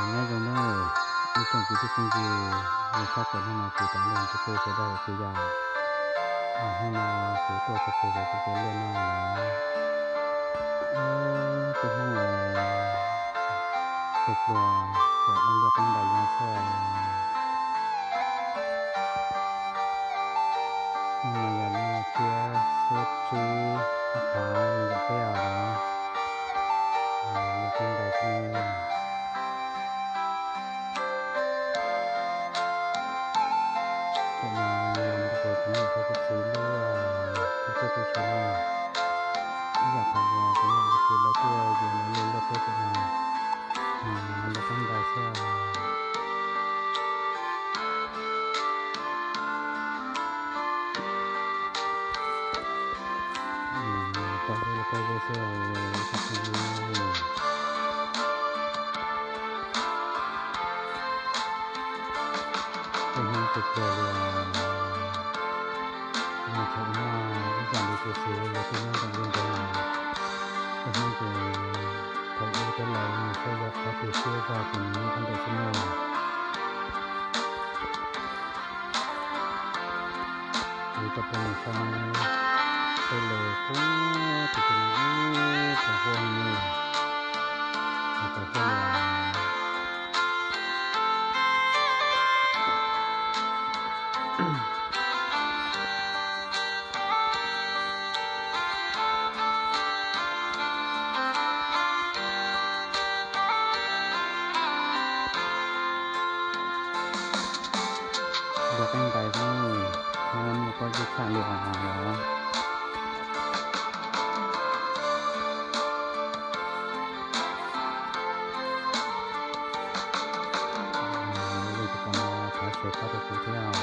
Nyob zoo nawb ib tsoom kwv tij phooj ywg, yog sab pem hnub no kuv rov los ntsib peb sawv daws kuv yog, hnub no kuv tuaj txog pem kuv tus liaj no los, ib tug Hmoob tus pluag kom ua liaj qeeb ntais zoo xwb. Hnub no yog hnub xiab tsib ob phav nees nkaum peb os, liaj qeeb ntais xwb. Tam no yog kuv tus txiv lub tub teb tub chaw no, ib yam thaum kuv niam kuv txiv lawv tuaj yus lawv luaj luaj teb tam no, liaj qeeb ntais xwb. Pog zeb pog zeb xwb, ib tsoom phooj ywg. Tej Hmoob txawv txawv li os, mus thaum ub no ib yam li xwb xwb, yog tej Hmoob ntees li ntees, tej Hmoob ces thaum ub cov laus mus saib yog qhov twg siab zog ces nws nyob qhov ntawd xwb nawb. Kuv coj peb mus saib peb lawv puag tim tej no ub, tau huab li, tau huab li. Liaj qeeb ntais xwb, muaj pob zeb tshaj li os. Leej twg pom no thov share pab rau kuv thiab.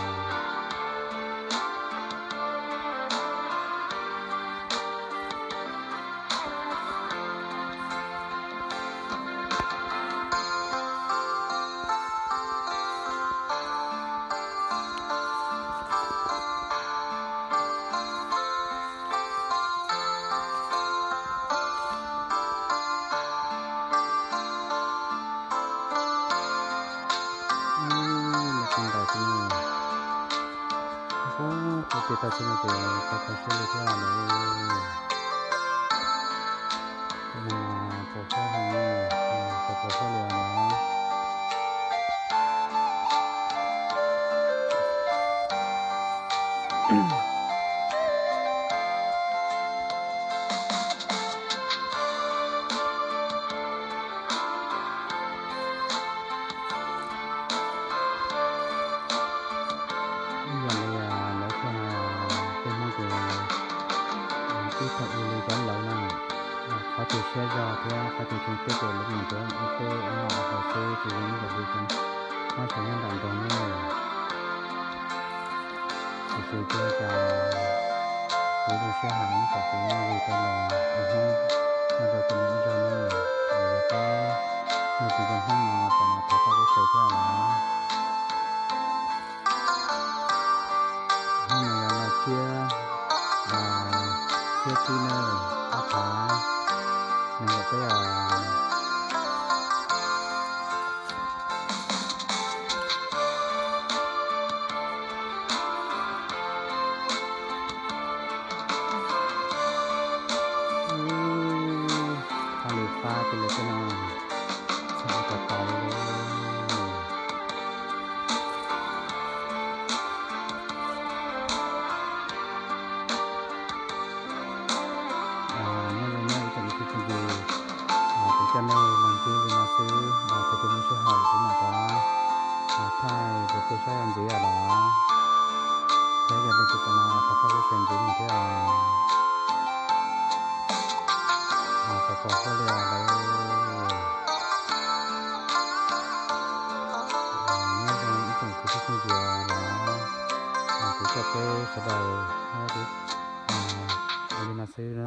Liaj qeeb ntais xwb ne. Ub, kuv tis tau txij no ces tau kho siab li thiab lawm. Tus no mas pos huab heev, tau pos huab li os. Ib yam li lawv thiaj hais, peb Hmoob ces ib thaum ub li cov laus na, qhov twg siab zog thiab qhov twg tseem ceeb ces lawv mus ntxuav ua teb ua noj ua haus xwb, tsis zoo ib yam li cov nyob saum nyob nram nroog ne. Tiam sis ua cas kuv zoo siab heev kom kuv yug tau los ua Hmoob nyob rau txhua hnub ib zaug ne. Es yog peb yug tus zoo Hmoob no kom nws thov pab lub tsev thiab los. Hnub no yog laj tsiab xiab tsib na, ob phav nees nkaum peb os. Ub, pab li pab tej lawv tej no, txhom ua tau tas li lauj. Nyob zoo nawb ib tsoom kwv tij phooj ywg, kuv coj nej los ntsib li no xwb, thaum twg muaj sij hawm kuv mam rov thaij tus tej saib ntxiv os los. Thiab yog leej twg pom no thov pab lub share ntxiv mus thiab os. Pos pos huab li os lawv. Nyob zoo ib tsoom kwv tij phooj ywg los, kuv coj peb sawv daws ua li no xwb na.